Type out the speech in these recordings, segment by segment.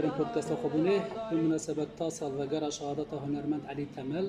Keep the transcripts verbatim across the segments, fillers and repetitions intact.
Podcasta xwebûnê bi minasebeta salvegera şehadeta hunermend Elî Temel,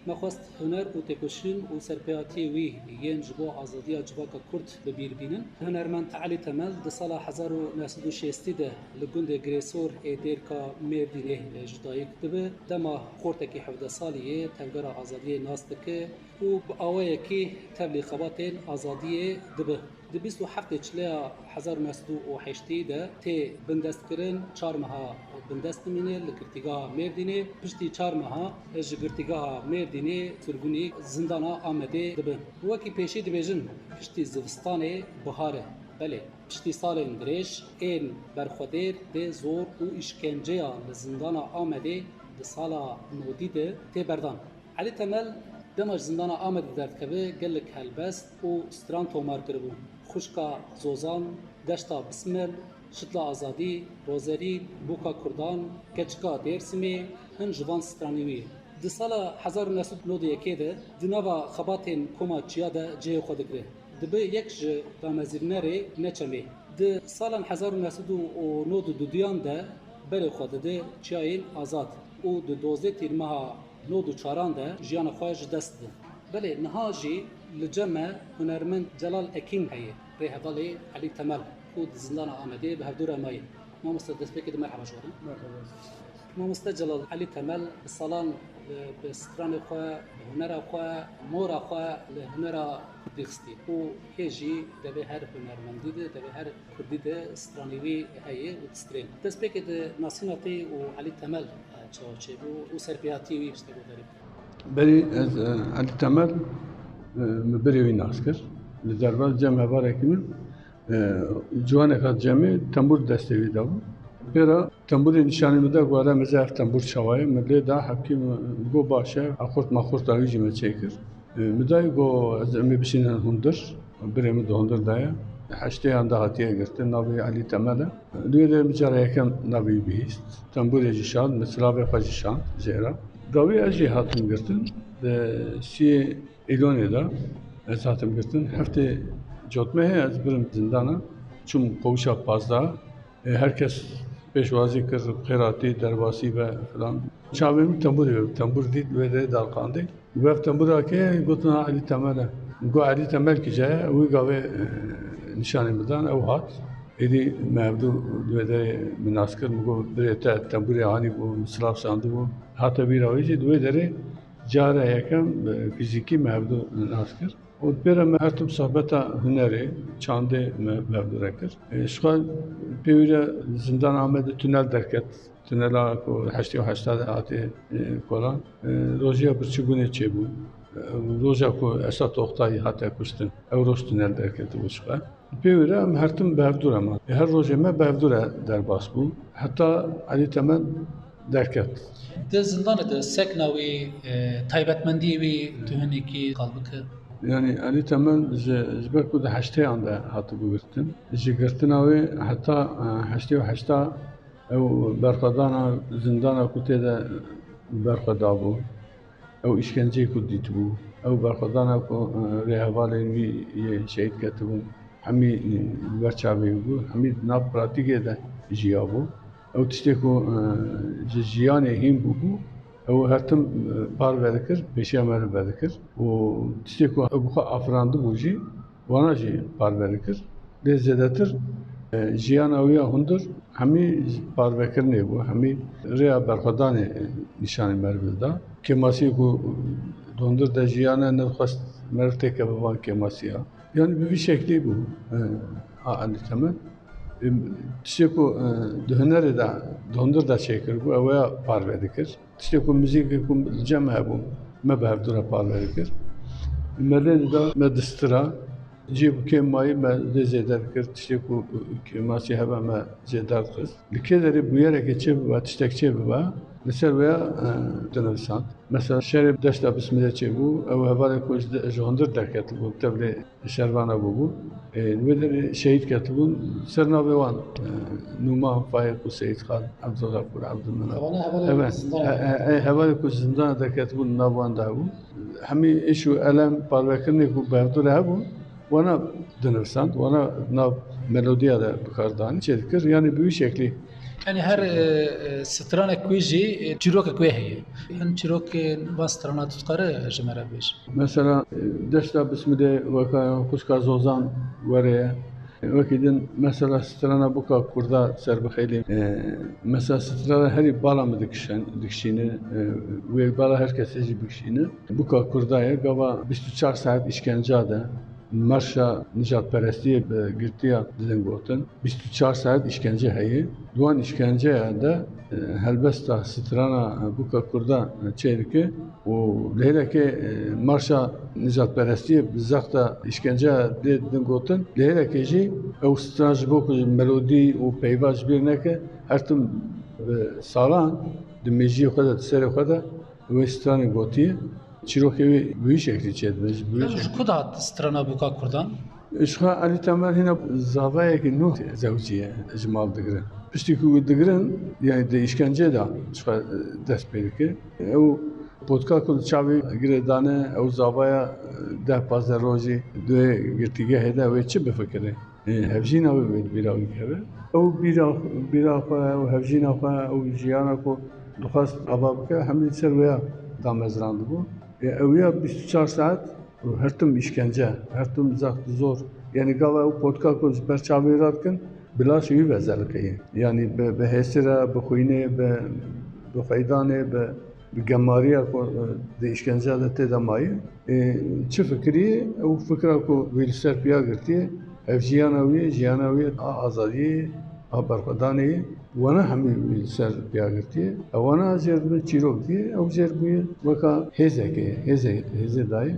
me xwest huner û têkoşîn û serpêhatiyê wî yên ji bo azadiya civaka Kurd bi bîr bînin. Hunermend Elî Temel di sala hezar û neh sed û şêstî de li gundê Girêsor ê Dêrka Mêrdînê ji dayik dibe. Dema xortekî hevdeh salî yê tevgera azadiyê nas dike û bi awayekî tevlî xebatên azadiyê dibe. Di bîst û heftê Çileya hezar û neh sed û heştê de tê bindestkirin, çar meha bindest dimîne li girtîgeha Mêrdînê, piştî çar meha ji girtîgeha Mêrdînê sirgûnî zindana Amedê dibin. Wekî pêşî dibêjin, piştî zivistanê bihar e. Belê, piştî salên dirêj ên berxwedêr dê zor û îşkenceya li zindana Amedê di sala nodî de tê berdan. Elî Temel dema ji zindana Amedê derdikeve gelek helbest û stran tomar kiribû. Xwişka Zozan, Deşta Bismil, Şitla Azadî, Rozerîn, Boka Kurdan, Keçika Dêrsimê, hin ji van stranê wî ye. Di sala hezar û neh sed û nod û yekê de di nava xebatên Koma Çiya de cihê xwe digire. Dibe yek ji damezrînerê ne çemê. Di salan hezar û neh sed û nod û duduyan de berê xwe dide çiyayên azad û di dozdeh tîrmeha nod û çaran de jiyana xwe ji dest dide. Belê niha jî li cem me hunermend Celal Ekîn heye, rêhevalê Elî Temel, ku di zindana Amedê bi hevdû re maye. Mamoste, destpêkê de merheba ji we re. Merhaba. Mamoste Celal, Elî Temel bi salan, e, bi stranê xwe, bi hunera xwe, mora xwe li hunera Kurdî xistî û hê jî devê her hunermendî de, devê her Kurdî de stranê wî heye û distrên. Destpêkê di nasîna te û Elî Temel, e, çawa çêbû û serpêhatiyê wî ji te guhdarî bike? Berî ez, e, Elî Temel, e, min berê wî nas kir. Li derbas cem hevalekî min, e, ciwanek hat cemê, tembûr destê wî de bû. Pêra tembûrê nîşanî min da, ku here min zê ev tembûr çawa ye, min lê da, hevkî min got baş e, a xurt me xurta wî jî me çêkir. E, min dayê got, ez ê bişînim hundir, birê min di hundir de ye. Heştêyan de hatiye girtin, navê wî Elî Temel e. Li wê derê min cara yekem navê wî bihîst. Tembûrê jî şand, min silavê xwe jî şand jê re. Dawî ez jî hatim girtin. Di siyê Îlonê de ez hatim girtin. Heftê cotmehê ez birim zindana. Çûm qewşa pazdeh. E, her kes pêşwazî kir, xêratî, derbasî ve filan. Çavê min tembûrê, tembûr dît, wê derê dalqandî. Got, "Ev tembûra kê ye?" Gotin, "Ha, Elî Temel e." Got, "Elî Temel kîja ye?" Wî gavê, e, nîşanî min dan, ew hat. Êdî me hevdû li wê derê min nas kir, min got, "Birê te tembûrê anîbû, min silav şandibû." Hate bîra wî jî, di wê derê cara yekem, e, fîzîkî me hevdû nas kir. Û pê re me her tim sohbeta hunerê, çandê me bi hevdû re kir. E, ji xwe pê wî re zindana Amedê tunel derket. Tunela ku heştê û heşta de hatiye, e, kolan. E, rojiya birçîbûnê çêbû. E, roja ku Esat Oktay hate kuştin, ew roj tunel derketibû ji xwe. Pê wî re em her tim bi hevdû re man. E, her rojê me bi hevdû re derbas bû. Heta Elî Temel derket. Di zindanê de sekna wî, e, taybetmendiyê wî tu hinekî qal bike? Yanî Elî Temel ji, ji ber ku di heştêyan de hatibû girtin. Ji girtina wê heta, e, heştê û heşta ew berxwedana zindana ku tê de berxwe dabû. Ew îşkenceyê ku dîtibû, ew berxwedana ku, e, rêhevalên wî yê şehîd ketibûn, hemî, e, li ber çavê wî bû, hemî di nav pratîkê de jiyabû. Ew tiştê ku, e, ji jiyanê hîn bûbû, ew her tim, e, parve dikir, pêşiya meriv vedikir û tiştê ku ew bi xwe afirandibû jî, wana jî parve dikir. Lê zêdetir, e, jiyana wî ya hundir hemî parvekirinê bû, hemî rêya berxwedanê, e, nîşanî meriv dida. Kêmasiyê ku di hundir de jiyane nedixwest meriv têkeve van kêmasiya. Yanî bi vî şeklî bû, e, a Elî Temel. E, tiştê ku, e, di hunerê de, di hundir de çêkiribû, ew ya parve dikir. Tiştê ku muzîkê ku li cem hebû, me bi hevdû re parve dikir. Me lê dida, me distira. Cihê ku kêm mayî, me lê zêde dikir. Tiştê ku kêmasî hebe, me zêde dixist. Li kê derê bûyerekê çê bibe, tiştek çê bibe, li ser wê ya, e, dinivîsand. Mesela şerê Deşta Bismilê çêbû, ew hevalê ku ji de-, ji hundir derketibû, tevlê şervana bûbû. E, li wê derê şehîd ketibûn, ser navê wan, e, Nûman, Faîq û Seyîd Xan, Ebdulgefûr, Ebdulmenaf. Hevalê, hevalê Evet, zindan e, e, e, hevalê ku ji zindana derketibûn, nav wan de hebû. Hemî îş û elem, parvekirinê ku bi hevdû re hebûn, wana dinivîsand, wana nav melodiya de bi kar danî, çê dikir. Yanî bi wî şeklî Yanî her, e, e, stranek wî jî, e, çîrokek wê heye. Hin çîrokên van strana tu dikare ji me re bêj? Mesela, e, Deşta Bismilê weka Xwişka Zozan were ye. E, wekî din mesela strana Buka Kurda ser bixeylî. E, mesela strana herî bala min dikişen-, dikişîne. E, wê bala her kesê jî bikişîne. Buka Kurda ye, gava bîst û çar saet îşkenca de. Marşa nijadperestiyê bi girtiya didin gotin. Bîst û çar saet îşkence heye. Di wan îşkenceya de, e, helbesta strana, e, Buka Kurda, e, çêdike û lêrekê, e, marşa nijadperestiyê bi zexta îşkence dê didin gotin. Lêrekê jî ew stran ji bo ku melodî û peyva ji bîr neke, her tim bi salan di mêjiyê xwe de, di serê xwe de wê stranê gotiye. Çîrokê wî bi wî şeklî çêdibe, ji bi wî Ev ji şeklî. Ku dihat strana Buka Kurdan? Ji xwe Elî Temer hîna zavayekî nû zewiciye ji mal digire. Piştî ku wî digirin, yani di îşkencê de ji xwe, e, dest pê dike. Ew potka ku li çavê girê dane, ew zavaya, e, deh pazdeh rojî di wê girtîgehê de wê çi bifikire? E, hevjîna wê wê di bîra wî dikeve. Ew bîra, bîra xwe, ew hevjîna xwe, ew jiyana ku dixwest ava bike, hemî li ser wêya damezrandibû. E, ew ya bîst û çar saet û her tim îşkence, her tim zext zor. Yanî gava ew potka ku ji ber çavê re dikin, bi laşê wî ve zeliqeye. Yanî bi, bi hêsê re, bi xwînê, bi, bi xweydanê, bi, bi gemariya ku, e, di îşkenceya de tê de maye. E, çi fikirî? Ew fikra ku wî li ser piya girtiye, ev jiyana wî, jiyana wî a azadiyê, a berxwedanê ye. Wana hemî wî li ser piya girtiye. Ewana jêr dibin çîrok diye, ew jêr bûye weka hêzekê, hêzê, hêzê dayê.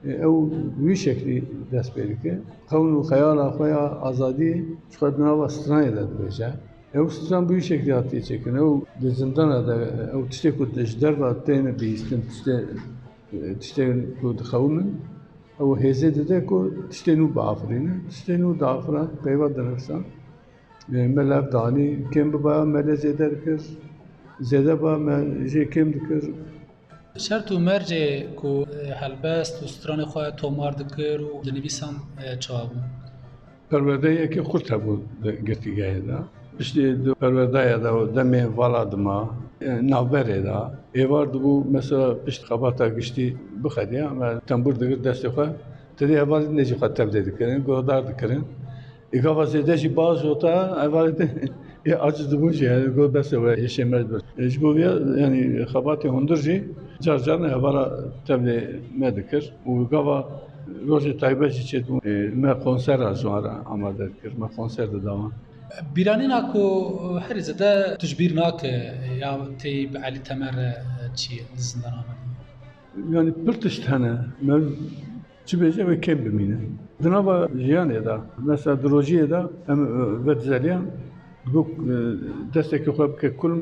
E, ew wî şeklî dest pê dike. Xewn û xeyala xwe ya azadiyê ji xwe di nava stranê de dibêje. Ew stran bi wî şeklî hatiye çêkirin. Ew di zindana de, ew tiştê ku ji derve têne bihîstin, tiştê, tiştê ku dixewimin, ew hêzê dide ku tiştê nû biafirîne. Tiştê nû diafira, peyva dinivisa. E, me lev danî, kêm biba, me lê zêde dikir. Zêde ba, me jê kêm dikir. Şert û mercê ku, e, helbest û stranê xwe tomar dikir û dinivîsan, e, çawa bû? Perwerdeyekî xurt hebû di girtîgehê de. Piştî di perwerdaya de û demê vala dima, e, navberê de êvar dibû, mesela pişt xebata giştî bixediya, me tembûr digir destê xwe, tedê hevalî din jî xwe tevlê dikirin, guhdar dikirin. Ê gava zêde jî baz ota, hevalê din ê aciz dibûn jî, yani, got, bes e we, hêşê me bir. E, ji bo vê, yani, xebatê hundir jî car car ne hevala tevlê me dikir. Û gava rojê taybet jî çêdibû, e, me konsera ji wan re amade dikir, me konser dida wan. Bîranîna ku herî zêde tu ji bîr nake ya tê bi Elî Temer re çi ye li zindan Amedê? Yani pir tişt hene. Me çi bêje wê kêm bimîne. Di nava jiyanê de, mesela di rojiyê de em, e, vedizeliyan, digot, e, destekê xwe bike kulm,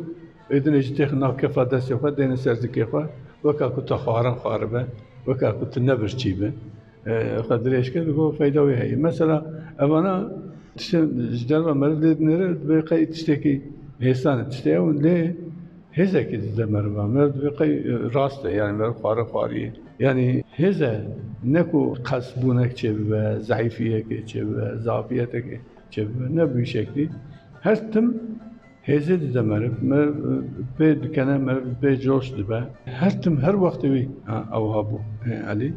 êdinê jî têxin nav kefa destê xwe, dêne ser zikê xwe, weka ku te xwarin xwaribe, weka ku tu nebirçî be. E, xwe dirêj kir, digot feyda wê heye. Mesela evana tiştên ji derve meriv lê dinêre, divê qey tiştekî hêsan e, tiştê ew lê hêzekî dide meriva. Meriv divê qey, e, rast e, yani meriv xwarin xwariye. Yani hêze ne ku qesbûnek çêbibe, zeîfiyekê çêbibe, zafiyeteke çêbibe, ne bi wî şeklî. Her tim hêzê dide meriv, meriv, e, pê dikene, meriv pê coş dibe. Her tim her wextê wî, ha, ew hebû, e, Elî.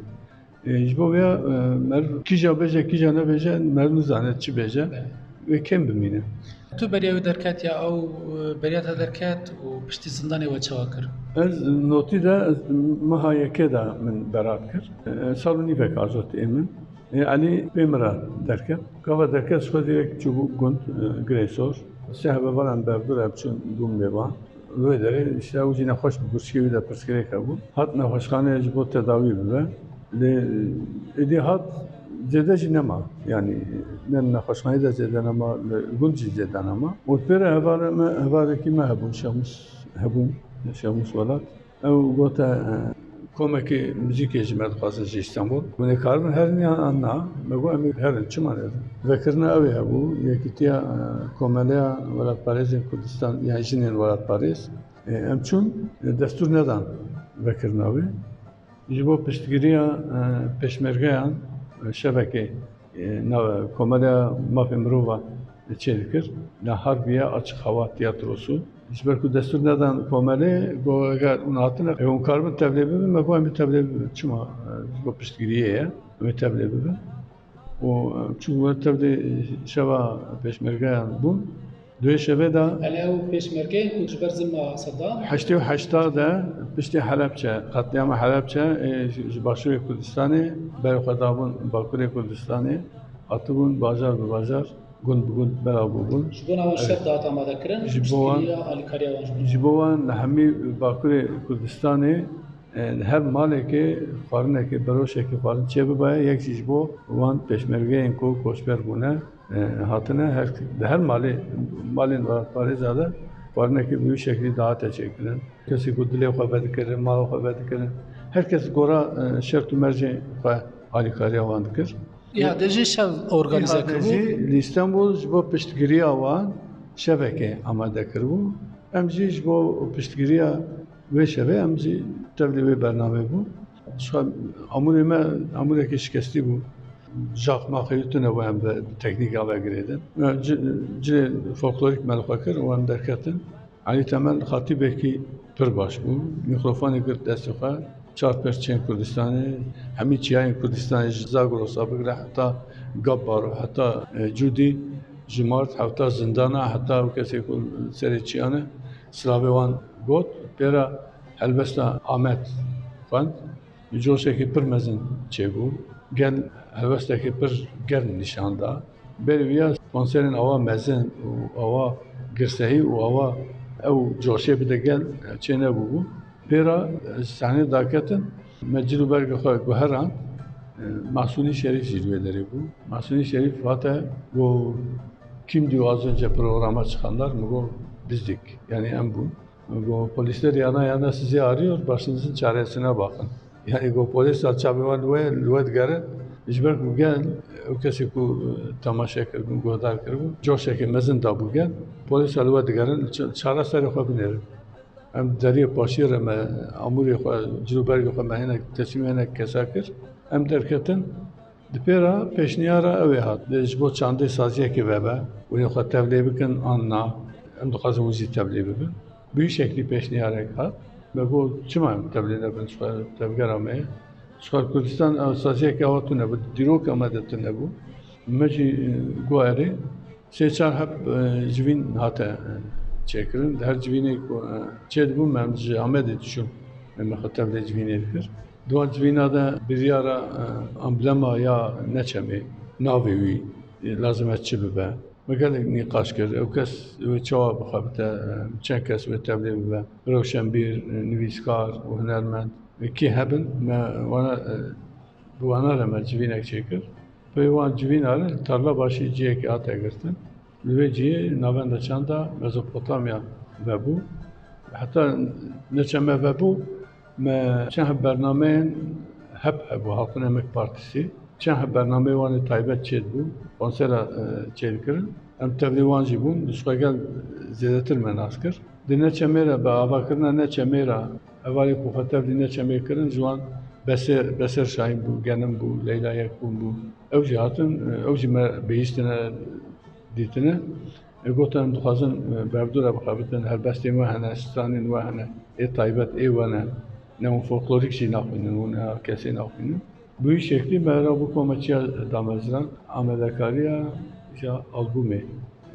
E, ji bo vêya, e, meriv kîja bêje, kîja nebêje, meriv nizane çi bêje, Belê. Wê kêm bimîne. Tu beriya wî derket ya ew, e, beriya te derket û piştî zindanê we çawa kir? Ez notî de, ez meha yekê de min berat kir. E, sal û nîvek ajot ê min. E, Elî pê min re derket. Gava derket ji xwe direk çûbû gund, e, Gireysor. Sê hevalên berdur re biçûn bûn mêvan. Wê derê, işte, ew jî nexweş bû, gurçikê wî de pirsgirêk hebû. Hat nexweşxaneyê ji bo tedawî bibe. Lê êdî hat, zêde jî nema. Yani ne nexweşxaneyê de zêde nema, li gund jî zêde nema. Û pê re hevalê me, hevalekî me hebûn, Şemus hebûn, Şemus Welat. Ew gote, e, komekê muzîkê ji me dixwazin ji Îstanbul. Hûn ê karibin herin yan na? Me got, em ê herin, çima ne? Vekirina ew ê hebû, Yekîtiya, e, Komeleya Welatparêzên Kurdistan, yani jinên welatparêz. E, em çûn, e, destûr nedan vekirina wê. Ji bo piştgiriya, e, pêşmergeyan, e, şevekê, e, nav-, Komeleya Mafê Mirova çêdikir. La Harbiye Açık Hava Tiyatrosu. Ji ber ku destûr nedan komelê, got, eger hûn hatine, ew hûn karibin tevlê bibin, me got, em ê tevlê bibin. Çima? E, ji bo piştgiriyê ye, em ê tevlê bibin. Û, e, çû wer tevlê şeva pêşmergeyan bûn. Duê şevê de Hele ew pêşmergeyên ku ji ber zilma Sedam? Heştê û heşta de piştî Helebçe, qetlîama Helebçe, ê, ji, ji Başûrê Kurdistanê, berê xwe dabûn Bakurê Kurdistanê, hatibûn bajar bi bajar, gund bi gund belav bûbûn. Ji bona wan Evet. şev dihat amade kirin, Ji bo wan piştgiriya alîkariya wan ji bo ji bo wan li hemî Bakurê Kurdistanê, e, her malekê xwarinekê, beroşekê xwarin çêbibaye, yek jî ji bo wan pêşmergeyên ku koçber bûne, e, hatine, her, di her malê, malên welatparêza de xwarinekê bi wî şeklî dihate çêkirin. Kesê ku dilê xwe vedikirin, mala xwe vedikirin, her kes gora, e, şert û mercên xwe alîkariya wan dikir. Îhade jî şev organîze Îhade kiribû. jî li Îstanbul ji bo piştgiriya wan şevekê amade kiribû. Em jî ji bo piştgiriya wê şevê em jî tevlî wê bernameyê bûn. Ji xwe amûrê me, amûrekî şikestî bû. Jax maxê wî tune bû em bi teknîka ve girêdin. Ci-, cilê folklorîk me li xwe kir û em derketin. Elî Temel xatîbekî pir baş bû. Mîkrofonê girt destê xwe. Çar perçeyên Kurdistanê, hemî çiyayên Kurdistanê ji Zagrosa bigire heta Gabbaro, heta, e, Cûdî, ji Mart heta zindana, heta ew kesê ku serê çiyan e, silavê wan got. Pêra helbesta Amed xwend. Coşekî pir mezin çêbû. Gel helwestekî pir germ nîşan da. Berî vîya konserên awa mezin û awa girsehî û awa ew coşê bide gel çê nebûbû. Pêra ji sahnê daketin, me cil û bergê xwe guherand. Mahsûnî Şerîf jî li wê derê bû. Mahsûnî Şerîf hate got, "Kim diyor az önce programa çıkanlar?" Min got, "Bizdik." Yani em bûn. Go, "Polisler yana yana sizi arıyor, başınızın çaresine bakın." Yani go, polîsa çavê wan li we, li we digerin. Ji ber ku gel, ew kesê ku, e, temaşe kiribûn, guhdar kiribûn, coşekê mezin dabû gel. Polîsa li we digerin, ç-, çareserê xwe binêrin. Em deriyê paşiyê re me amûrê xwe, cil û bergê xwe me hinek, teslîmê hinek kesa kir. Em derketin. Di pê re pêşniyara ew ê hat, ji bo çandê saziyekê vebe, hûn ê xwe tevlê bikin an na, em dixwazin hûn jî tevlê bibin. Bi wî şeklî pêşniyarek hat. Me got, "Çima em tevlê nebin, ji xwe tevgera me ye? Ji xwe Kurdistan, ew saziyeke awa tune bû, dîroka me de tune bû." Me jî, e, got, "Erê." Sê çar heb, e, civîn hate, e, çêkirin. Di her civînê ku, e, çêdibû, me em ji Amedê diçûn, em ê xwe tevlê civînê dikir. Di wan civîna de biryara, e, amblema ya Neçemê, navê wî, e, lazim e çi bibe. Me gelek nîqaş kir. Ew kes wê çawa bixebite, e, çend kes wê tevlê bibe. Rewşenbîr, e, nivîskar û hunermend. E, kî hebin, me wana, e, bi wana re me civînek çêkir. Pey wan civîna re Tarlabaşê cihekê hate girtin. Li vê cihê navenda çanda Mezopotamya vebû. Heta Neçeme vebû, me çend heb bernameyên heb hebû, Halkın Emek Partisi. Çend heb bernameyê wan ê taybet çêdibû, konsera, e, çêdikirin. Em tevlî wan jî bûn, ji xwe gel zêdetir me nas kir. Di Neçemê re, bi avakirina Neçemê re, hevalê ku xwe tevlî Neçemê kirin, ji wan Beser, Beser Şahîn bû, Genim bû, Leyla Yekbûn bû. Ew jî hatin, ew jî me bihîstine, dîtine. E, gotin, em dixwazin, e, bi hevdû re bixebitin, helbestên we hene, stranên we hene, ê taybet ê we ne. Ne hûn folklorîk jî naxwînin, hûn ne kesê naxwînin. Bi wî şeklî me rabû komeçiya dameziran, amadekariya ya albûmê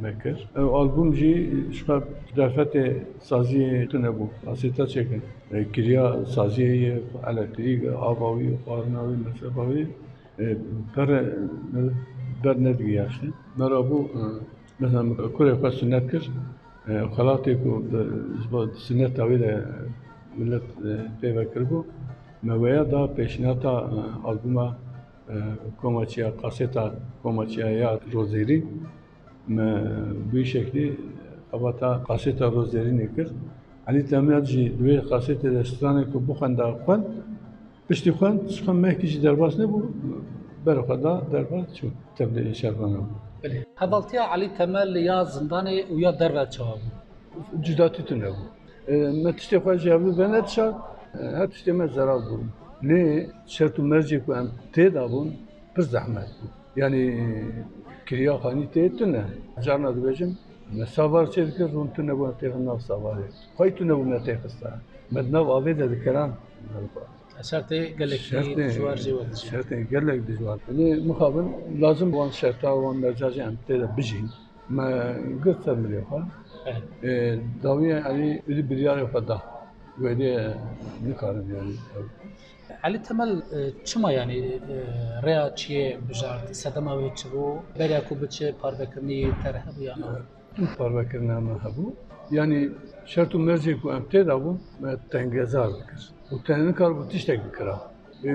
me kir. Ew albûm jî ji xwe derfetê saziyê tune bû, kaseta çêkin. E, kiriya saziyê ye, elektrîk, ava wî, xwarina wî, mesrefa wî, e, pere, e, ber nedigiyaştin. Me rabû, e, mesela kurê xwe sunet kir, e, xelatê ku bi, ji bo suneta wî de millet, e, pê ve kiribû, me weya da pêşniyata, e, albûma, e, komaçiya, kaseta komaçiya ya Rozêrî. Me bi wî şeklî xebata kaseta Rozêrînê kir. Elî Temel jî di wê kasetê de stranê ku bixwenda xwend. Piştî xwend, ji xwe mehkî jî derbas nebû, berê xwe da derbas çû. Tevlê şervan nebû. Belê. Hevaltiya Elî Temel ya zindanê û ya derve çawa bû? Cudatî tune bû. E, me tiştê xwe ji hev venedişa, e, her tiştê me zerar bû. Lê şert û mercê ku em tê de bûn, pir zehmet bû. Yanî, Kiriya xanî tê tune. Carna dibêjim, me savar çê dikir, rûn tune bûne têxin nav savarê. Xwey tune bûne têxista. Me di nav avê de dikiran. Şertê gelekî Şertê, dijwar jê we dijî. Şertê gelek dijwar. Lê mixabin lazim wan şerta, wan merca jî em tê de bijîn. Me girt ser milê xwe. Evet. Ê, dawiyê Elî êdî biryarê xwe da. Wêdê nikarin yani. Elî Temel, e, çima yani, e, rêya çiyê bijart, sedema wê çi bû? Beriya ku biçe parvekirinî te re hebû ya na? Tu parvekirina me hebû. Yani şert û mercê ku em tê de bûn, me tengezar dikir. Û te nikaribû tiştek bikira. E,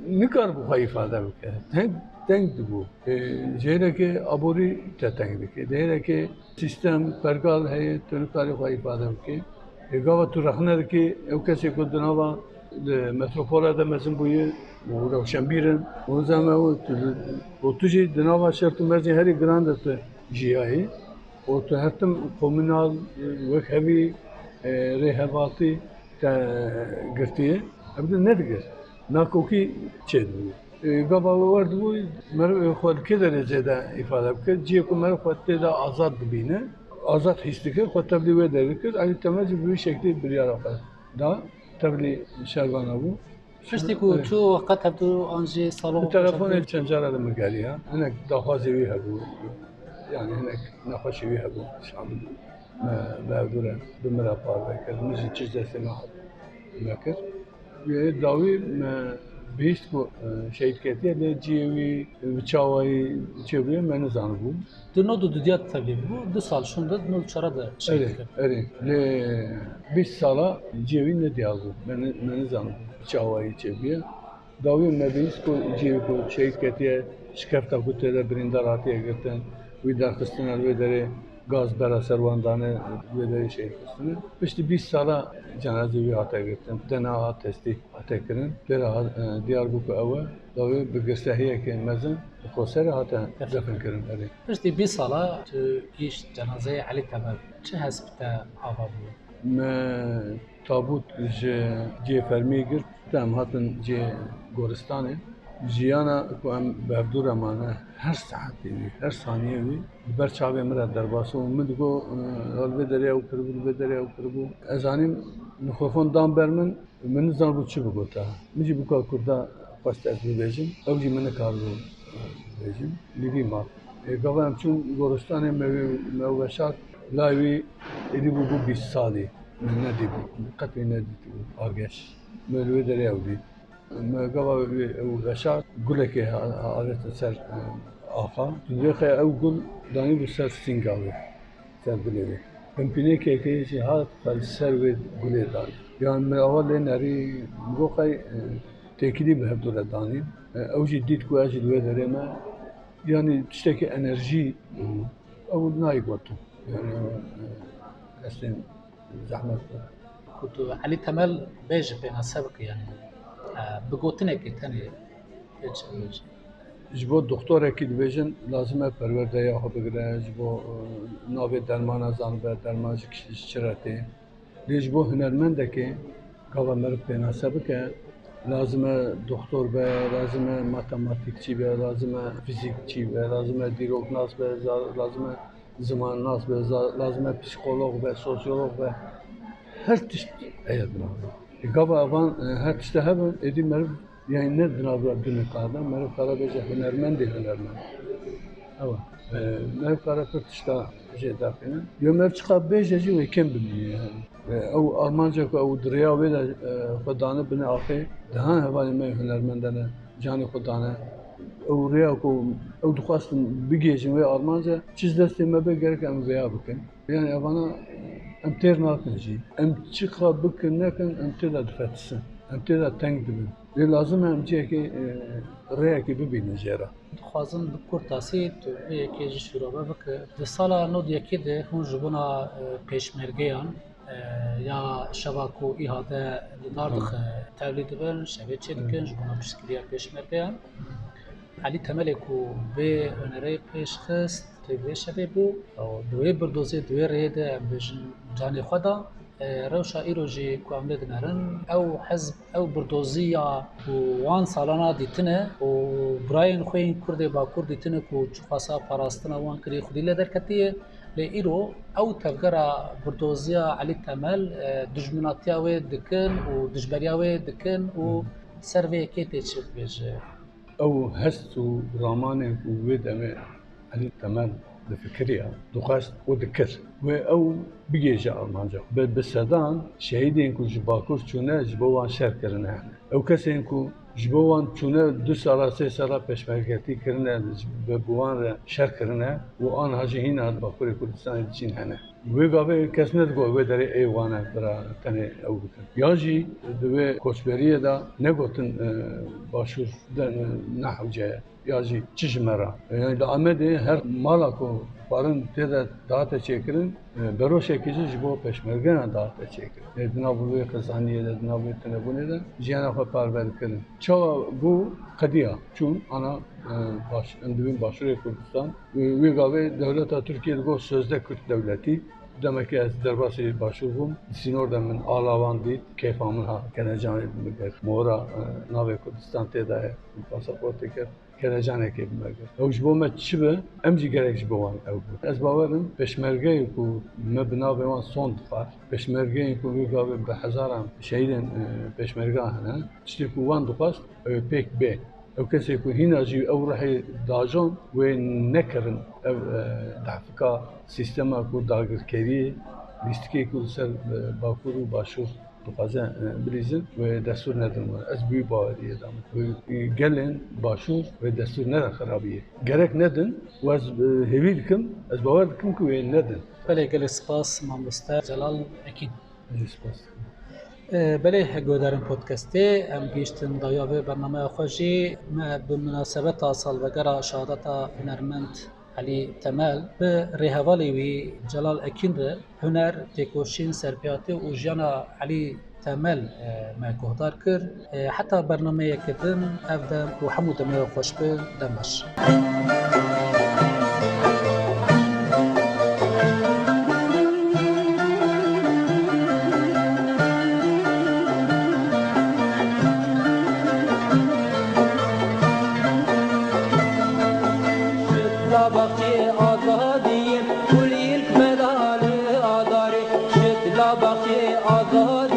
nikaribû xwe îfade bike. Teng, teng dibû. E, ji hêlekê aborî te teng dike. Di hêlekê sîstem, pergal heye, tu nikarî xwe îfade bike. E, gava tu rexne dikî, ew kesê ku di nava, di metropola de mezin bûye, û rewşenbîr in. Û zeme û tu, û tu jî di nava şert û mercên herî giran de tu jiyayî. Û tu her tim komunal, e, wekhevî, e, rêhevatî te girtiye. Ev de nedigir. Nakokî çêdibû. E, gava we werdibû, meriv xwe li kê derê zêde îfade bike? Cihê ku meriv xwe tê de azad dibîne, azad hîs dike, xwe tevlî wê derê dikir. Elî Temel jî bi wî şeklî biryara xwe da, tevlî şervana bû. Piştî ku Evet. çû qet hevdu an jî salo Bi telefonê çend cara li min geriya. Hinek daxwazê wî hebû. Yani hinek nexweşî wî hebû. Şan me bi hevdû re bi min re parve kir. Min jî çi ji destê me hat me kir. Wê dawî me bihîst ku, e, şehîd ketiye, lê cihê wî bi çawayî çêbûye me nizanibû. Di nod û dudiya tevlî bû, du sal şûnde di nod û çara de şehîd Erê, kir. Erê. Lê bîst sala cihê wî nediyar bû. Me ni-, me nizanibû bi çawayî çêbûye. Dawî me bihîst ku cihê ku şehîd ketiye, şikefta ku tê de birîndar hatiye girtin, wî derxistine li wê derê gaz bera ser wan dane, li wê derê şehîd xistine. Piştî bîst sala cenazê wî hate girtin, D N A hat testî hate kirin, pê re hat, e, diyar bû ku ew e, dawî bi girsehiyeke mezin li Qoserê hate defin kirin. Erê. Piştî bîst sala tu gihîşt cenazeyê Elî Temel, çi hesp te ava bû? Me tabût ji cihê fermî girt, em hatin cihê goristanê. Jiyana ku em bi hevdû re mane, her saetê wî, her saniyê wî li ber çavê min re derbas bû. Min digot, "Li vê derê ew kiribû, li vê derê ew kiribû." Ez zanîm, mîkrofon dan ber min, min nizanibû çi bigota. Min jî bûka kurda xwest ez bibêjim, ew jî min nikaribû bibêjim. Li vî mat. Ê, gava em çûn goristanê me wê, me ew veşart, layê wî êdî bûbû bîst salî. Me nedîbû, qet wî nedîtibû, Argeş. Me li wê derê ew dît. Me gava wê ew veşart, gulekê a-, a-, avêtin ser, e, axa. Tu dibê qey ew gul danîbû ser sînga wê, ser gulê wê. Pimpînekekê jî hat xwe li ser wê gulê danî. Yan me ava lê nerî, min got qey, e, têkilî bi hevdû re danîn. E, ew jî dît ku ez jî li wê derê me. Yanî tiştekî enerjî, ew nayê gotin. Yanî, e, destên zehmet. Ku tu Elî Temel bê jî pênase bike, yanî, e, bi gotinekê tenê pê çi bibêje? Ji bo doktorekî dibêjin, lazim e perwerdeya xwe bigire, ji bo, e, navê dermana zanibe, derman ji kî-, ji çi re tê. Lê ji bo hunermendekê gava meriv pênase bike, lazim e doktor be, lazim e matematîkçî be, lazim e fîzîkçî be, lazim e dîroknas be, za-, lazim e zimannas be, za-, lazim e psîkolog be, sosyolog be. Her tişt heye di nav de. Gava evan, e, her tişte hebin, êdî meriv, yani ne di nav de du nikar de, meriv kare bêje hunermendê hunermend. Ewa. E, meriv kare pir tişta jê derxîne. Yo meriv çiqa bêje jî wê kêm bimîne yani. E, ew armanca ku ew di rêya wê de, e, xwe dane binê axê, di han hevalên me yê hunermend de ne, canê xwe dane. Ew rêya ku ew dixwestin bigihêjin wê armanca, çi ji destê me be gerek em vêya bikin. Yani evana em têr nakin jî. Em çiqa bikin nekin, em tê de difetisin. Em tê de teng dibin. Lê lazim e em cihekê, e, rêyekê bibînin jê re. Dixwazim bi kurtasî tu vê yekê jî şîrove bike. Di sala nod yekê de hûn ji bona, e, pêşmergeyan, e, ya şeva ku îha de li dar dixe tevlî dibin, şevê çê dikin ji bona piştgiriya pêşmergeyan. Elî Temelê ku vê hunerê pêş xist, tê vê şevê bû. Di wê birdozê, di wê rêyê de em bêjin canê xwe da. E, rewşa îro jî ku em lê dinerin, ew hizb, ew birdoziya ku wan salana dîtine û birayên xwe yên Kurdê Bakur dîtine ku çiqasa parastina wan kirî xwedî lê derketiye. Lê îro ew tevgera birdoziya Elî Temel, e, dijminatiya wê dikin û dijberiya wê dikin û ser vê yekê tê çi dibêje? Ew hest û ramanên ku wê demê Elî Temel difikiriya, dixwest û dikir. Wê ew bigêje armanca xwe. Bi, bi sedan şehîdên ku ji Bakur çûne, ji bo wan şer kirine hene. Ew kesên ku ji bo wan çûne du sala, sê sala pêşmergetî kirine, ji, bi, bi wan re şer kirine û anha jî hîna di Bakurê Kurdistanê diçîn hene. Wê gavê kes nedigot wê derê ê wan e, bira tenê ew bikin. Ya jî di wê koçberiyê de negotin, e, Başûr de, e, ne hewce ye. Ya jî çi ji me re? E, yani li Amedê her mala ku xwarin tê de dihate çêkirin, e, beroşekî jî ji bo pêşmergeyan dihate çêkirin. E, di nav wê qizaniyê de, di nav wê tunebûnê de jiyana xwe parve dikirin. Çawa bû qediya? Çûn ana, e, baş, em dibin Başûrê Kurdistan. Wê, wê gavê dewleta Tirkiye digot sözde Kürt dewletî. Demekê ez derbasî Başûr bûm. Di sînor de min ala wan dît. Keyfa min hat. Kelecanê min girt. Mora, e, navê Kurdistan tê de ye. Pasaportê kir. Kelecanekê bi me girt. Ew ji bo me çi be? Em jî gerek ji bo wan ew bû. Ez bawer im pêşmergeyê ku me bi navê wan son dixwar, pêşmergeyên ku wê gavê bi hezaran şehîdên, e, pêşmerga hene, tiştê ku wan dixwest, e, pêk bê. Ew kesê ku hîna jî ew rihê dajon, wê nekirin ev, e, dehfika sîstema ku dagirkeriyê, lîstikê ku li ser, e, Bakur û Başûr dixwaze, e, bilîzin, wê destûr nedin we. Ez bi wî baweriyê de me. Wê, e, gelên Başûr wê destûr nedin xirabiyê. Gerek nedin û ez, e, hêvî dikim, ez bawer dikim ku wê nedin. Belê, gelê spas mamoste Celal Ekîn. Ez jî spas dikim. E, belê, guhdarên podcastê, em gihîştin dawiya vê bernameya xwe jî. Me bi minasebeta salvegera şehadeta hunermend Elî Temel bi rêhevalê wî Celal Ekîn re huner, têkoşîn, serpêhatî û jiyana Elî Temel, e, me guhdar kir. E, heta bernameyeke din, ev dem û hemû demê we xweş be, dem baş. Şitla baxçê azadiyê, gul ilk medali adarê. Şitla baxçê azadiyê.